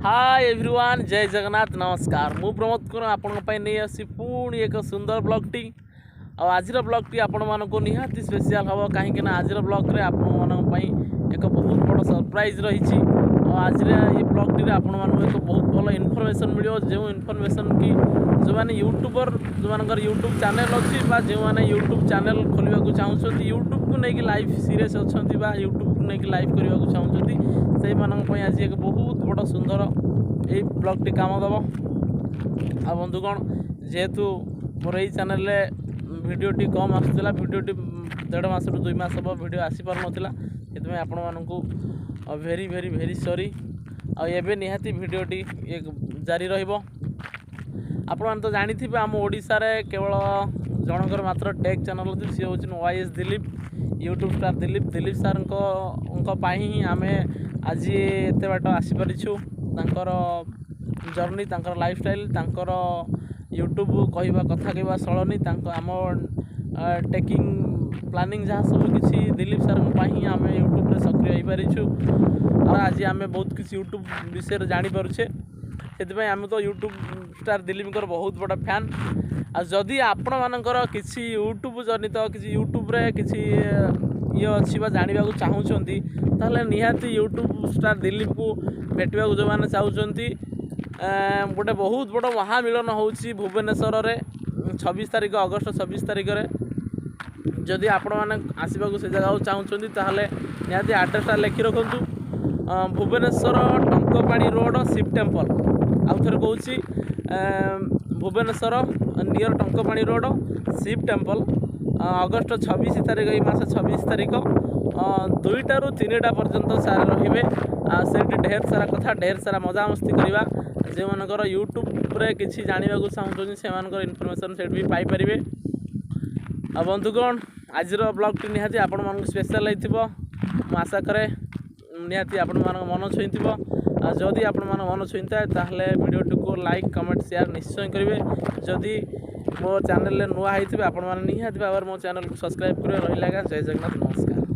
ହାଏ everyone, ଜୟ ଜଗନ୍ନାଥ, ନମସ୍କାର। ମୁଁ ପ୍ରମୋଦ କୁମାର ଆପଣଙ୍କ ପାଇଁ ନେଇ ଆସିଛି ପୁଣି ଏକ ସୁନ୍ଦର ବ୍ଲଗ୍ଟି। ଆଉ ଆଜିର ବ୍ଲଗ୍ଟି ଆପଣମାନଙ୍କୁ ନିହାତି ସ୍ପେଶିଆଲ୍ ହେବ, କାହିଁକିନା ଆଜିର ବ୍ଲଗ୍ରେ ଆପଣମାନଙ୍କ ପାଇଁ ଏକ ବହୁତ ବଡ଼ ସରପ୍ରାଇଜ୍ ରହିଛି। ଆଉ ଆଜିର ଏଇ ବ୍ଲଗ୍ଟିରେ ଆପଣମାନଙ୍କୁ ଏକ ବହୁତ ଭଲ ଇନଫର୍ମେସନ୍ ମିଳିବ, ଯେଉଁ ଇନଫର୍ମେସନ୍ କି ଯେଉଁମାନେ ୟୁଟ୍ୟୁବର, ଯେଉଁମାନଙ୍କର ୟୁଟ୍ୟୁବ୍ ଚ୍ୟାନେଲ୍ ଅଛି ବା ଯେଉଁମାନେ ୟୁଟ୍ୟୁବ୍ ଚ୍ୟାନେଲ୍ ଖୋଲିବାକୁ ଚାହୁଁଛନ୍ତି, ୟୁଟ୍ୟୁବକୁ ନେଇକି ଲାଇଫ୍ ସିରିୟସ୍ ଅଛନ୍ତି ବା ୟୁଟ୍ୟୁବକୁ ନେଇକି ଲାଇଫ୍ କରିବାକୁ ଚାହୁଁଛନ୍ତି, ସେଇମାନଙ୍କ ପାଇଁ ଆଜି ଏକ ବହୁତ ବଡ଼ ସୁନ୍ଦର ଏଇ ବ୍ଲଗ୍ଟି କାମ ଦେବ। ଆଉ ବନ୍ଧୁଗଣ, ଯେହେତୁ ମୋର ଏଇ ଚ୍ୟାନେଲରେ ଭିଡ଼ିଓଟି କମ୍ ଆସୁଥିଲା, ଭିଡ଼ିଓଟି ଦେଢ଼ ମାସରୁ 2 ମାସ ହେବ ଭିଡ଼ିଓ ଆସିପାରୁନଥିଲା, ସେଥିପାଇଁ ଆପଣମାନଙ୍କୁ ଭେରି ଭେରି ଭେରି ସରି। ଆଉ ଏବେ ନିହାତି ଭିଡ଼ିଓଟି ଇଏ ଜାରି ରହିବ। ଆପଣମାନେ ତ ଜାଣିଥିବେ, ଆମ ଓଡ଼ିଶାରେ କେବଳ ଜଣଙ୍କର ମାତ୍ର ଟେକ୍ ଚ୍ୟାନେଲ୍ ଅଛି, ସିଏ ହେଉଛନ୍ତି Y S Dilip, YouTube star Dilip. Dilip ସାର୍ଙ୍କ ପାଇଁ ହିଁ ଆମେ ଆଜି ଏତେ ବାଟ ଆସିପାରିଛୁ। ତାଙ୍କର ଜର୍ଣ୍ଣି, ତାଙ୍କର ଲାଇଫଷ୍ଟାଇଲ୍, ତାଙ୍କର ୟୁଟ୍ୟୁବ୍ କହିବା, କଥା କହିବା ଶୈଳୀ, ତାଙ୍କ ଆମ ଟେକିଂ ପ୍ଲାନିଂ, ଯାହା ସବୁ କିଛି ଦିଲୀପ ସାର୍ଙ୍କ ପାଇଁ ହିଁ ଆମେ ୟୁଟ୍ୟୁବ୍ରେ ସକ୍ରିୟ ହେଇପାରିଛୁ। ଆଉ ଆଜି ଆମେ ବହୁତ କିଛି ୟୁଟ୍ୟୁବ୍ ବିଷୟରେ ଜାଣିପାରୁଛେ। ସେଥିପାଇଁ ଆମେ ତ ୟୁଟ୍ୟୁବ୍ ଷ୍ଟାର୍ ଦିଲୀପଙ୍କର ବହୁତ ବଡ଼ ଫ୍ୟାନ୍। ଆଉ ଯଦି ଆପଣମାନଙ୍କର କିଛି ୟୁଟ୍ୟୁବ୍ ଜନିତ କିଛି, ୟୁଟ୍ୟୁବ୍ରେ କିଛି ଇଏ ଅଛି ବା ଜାଣିବାକୁ ଚାହୁଁଛନ୍ତି, ତାହେଲେ ନିହାତି ୟୁଟ୍ୟୁବ୍ ଷ୍ଟାର୍ ଦିଲୀପକୁ ଭେଟିବାକୁ ଯେଉଁମାନେ ଚାହୁଁଛନ୍ତି, ଗୋଟେ ବହୁତ ବଡ଼ ମହାମିଳନ ହେଉଛି ଭୁବନେଶ୍ୱରରେ 26 ତାରିଖ, ଅଗଷ୍ଟ 26 ତାରିଖରେ। ଯଦି ଆପଣମାନେ ଆସିବାକୁ ସେ ଜାଗାକୁ ଚାହୁଁଛନ୍ତି, ତାହେଲେ ନିହାତି ଆଡ୍ରେସଟା ଲେଖି ରଖନ୍ତୁ: ଭୁବନେଶ୍ୱର ଟଙ୍କପାଣି ରୋଡ଼, ଶିବ ଟେମ୍ପଲ୍। ଆଉ ଥରେ କହୁଛି, Bhubaneswar near Tankapani road, Shiva temple, August 26 ତାରିଖ, ଏଇ ମାସ 26 ତାରିଖ, 2ଟାରୁ 3ଟା ପର୍ଯ୍ୟନ୍ତ ସାର୍ ରହିବେ। ଆଉ ସେଇଠି ଢେର ସାରା କଥା, ଢେର ସାରା ମଜାମସ୍ତି କରିବା। ଯେଉଁମାନଙ୍କର ୟୁଟ୍ୟୁବରେ କିଛି ଜାଣିବାକୁ ଚାହୁଁଛନ୍ତି, ସେମାନଙ୍କର ଇନଫର୍ମେସନ୍ ସେଇଠି ବି ପାଇପାରିବେ। ଆଉ ବନ୍ଧୁଗଣ, ଆଜିର ବ୍ଲଗ୍ଟି ନିହାତି ଆପଣମାନଙ୍କୁ ସ୍ପେଶାଲ୍ ହେଇଥିବ ମୁଁ ଆଶା କରେ, ନିହାତି ଆପଣମାନଙ୍କ ମନ ଛୁଇଁଥିବ। ଆଉ ଯଦି ଆପଣମାନଙ୍କ ମନ ଛୁଇଁଥାଏ, ତାହେଲେ ଭିଡ଼ିଓଟିକୁ ଲାଇକ୍, କମେଣ୍ଟ, ସେୟାର ନିଶ୍ଚୟ କରିବେ। ଯଦି ମୋ ଚ୍ୟାନେଲରେ ନୂଆ ହେଇଥିବେ ଆପଣମାନେ, ନିହାତି ଭାବରେ ମୋ ଚ୍ୟାନେଲକୁ ସବସ୍କ୍ରାଇବ୍ କରିବେ। ରହିଲା ଆଜ୍ଞା, ଜୟ ଜଗନ୍ନାଥ, ନମସ୍କାର।